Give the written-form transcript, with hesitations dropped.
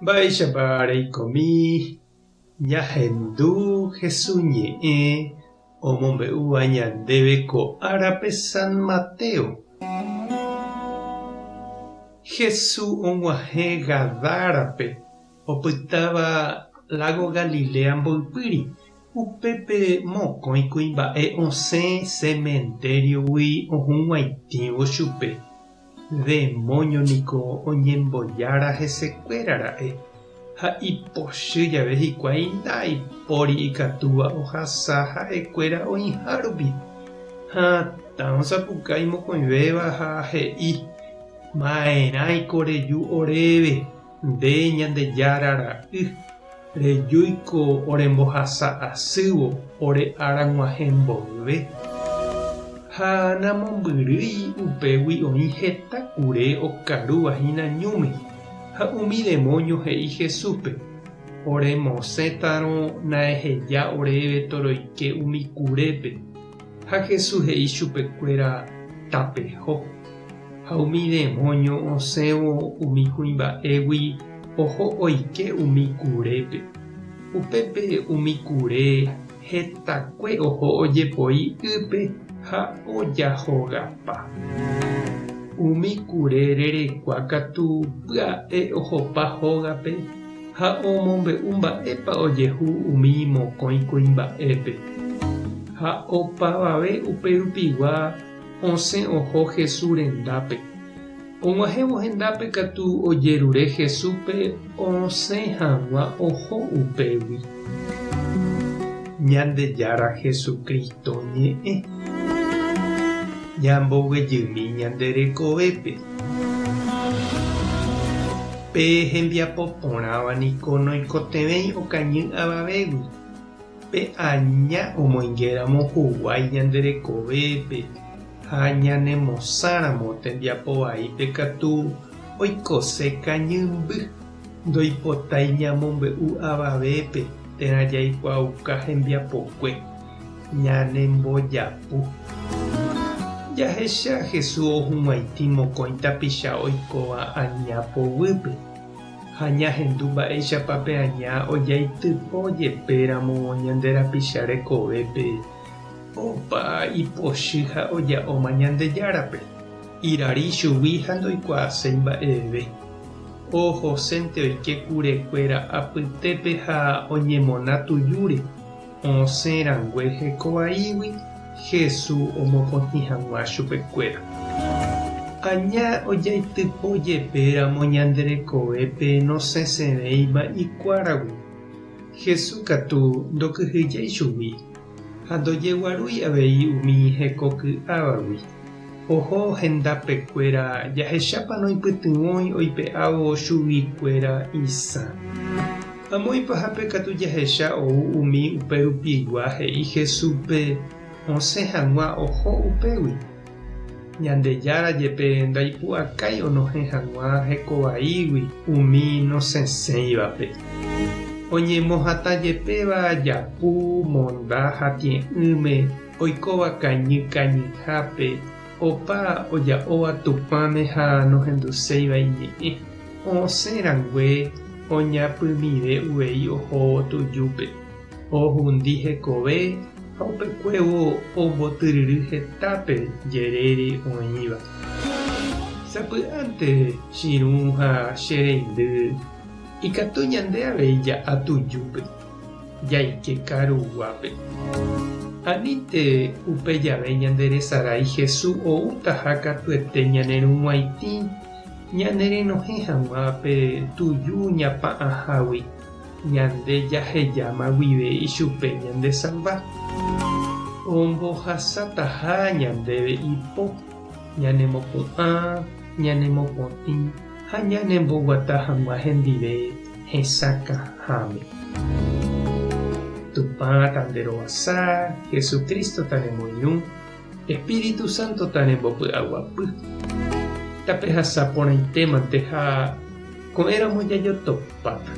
Mba'éichapa reikomi ñahendu Hesu ñe'ẽ omombe'úva ñandéve ko árape San Mateo? Hesu og̃uahẽ Gadárape, opytáva lágo Galilea mboypýri, upépe mokõi kuimba'e osẽ sementériogui ohug̃uaitĩvo chupe. Demóño niko oñembojára hesekuéra ra'e, ha ipochy jave hikuái ndaipóri ikatúva ohasa ha'ekuéra oĩha rupi. Hatã osapukái mokõivéva ha he'i, Ma'erãiko reju oréve, nde Ñandejára ra'y, rejúiko orembohasa asývo ore ára g̃uahẽ mboyve. Ha namombyrýi upégui oĩ heta kure okarúva hína ñúme, ha umi demóño he'i Jesúspe, Oremosẽtarõ naeheja oréve toroike umi kurépe. Ha Jesús he'i chupekuéra, Tapeho. Ha umi demóño osẽvo umi kuimba'égui oho oike umi kurépe. Upépe umi kure hetakue oho ojepoi ýpe ha ojahogapa. Umi kure rerekua katu pya'e ohopa hógape ha omombe'u mba'épa ojehu umi mokõi kuimba'épe. Ha opavave upe rupigua osẽ oho Jesús rendápe. Og̃uahẽvo hendápe katu ojerure Jesúspe osẽ hag̃ua oho upégui. Ñandejára Jesucristo ñe'ẽ. Ñamboguejymi ñande rekovépe. Pe hembiapo porãva niko noikotevẽi okañy avavégui. Pe aña omoingéramo huguái ñande rekovépe ha ñanemosãramo tembiapo vaípe katu oikose kañymby, ndoipotái ñamombe'u avavépe térã jaikuaauka hembiapokue, ñanembojapu. Jahecha Jesús ohug̃uaitĩ mokõi tapicha oikóva aña poguýpe. Ha ñahendu mba'éichapa pe aña ojaitypo jepéramo ñande rapicha rekovépe, opa ipochy ha oja'óma Ñandejárape. Irari chugui ha ndoikuaaséi mba'eve. Ohosénte oike kurekuéra apytépe ha oñemona tujúre, osẽ rangue hekovaígui Jesús omopotĩ hag̃ua chupekuéra. Aña ojaitypo jepe ramo ñande rekovépe nosẽsẽvéima ikuáragui. Jesús katu ndokyhyjéi chugui ha ndojeguarúi avei umi heko ky'ávagui. Oho hendapekuéra jahechápa noipytyvõi oipe'ávo chuguikuéra isã. Amo ipahápe katu jahecha ou umi upe rupigua he'i Jesúspe osẽ hag̃ua oho upégui. Ñandejára jepe ndaipu'akái onohẽ hag̃ua hekovaígui umi nosẽsẽivape. Oñemohatã jepéva japu, monda ha tie'ỹme oikóva kañy kañyhápe, opa oja'óva Tupãme ha nohenduséiva iñe'ẽ. Osẽ rangue oñapymive uvei ohóvo tujúpe, ohundi hekove ha upekuévo ombotyryry hetápe jerére oĩva. Sapy'ánte chirũ ha che reindy ikatu ñande avei ja'a tujúpe, jaike karuguápe. Anínte upe jave ñanderesarái Jesús oútaha katuete ñane rug̃uaitĩ Ñanerenohẽ hag̃ua pe tuju ñapa'ãhágui, ñande jahejáma guive ichupe ñande salva. Ombohasataha ñandéve ipo, ñanemopu'ã, ñanemopotĩ ha ñanemboguata hag̃ua hendive hesakãháme. Tupã tanderovasa, Jesucristo tanemoirũ. Espíritu Santo tanembopy'aguapy. Tapehasa porãitémante ha ko'ẽramo jajotopáta.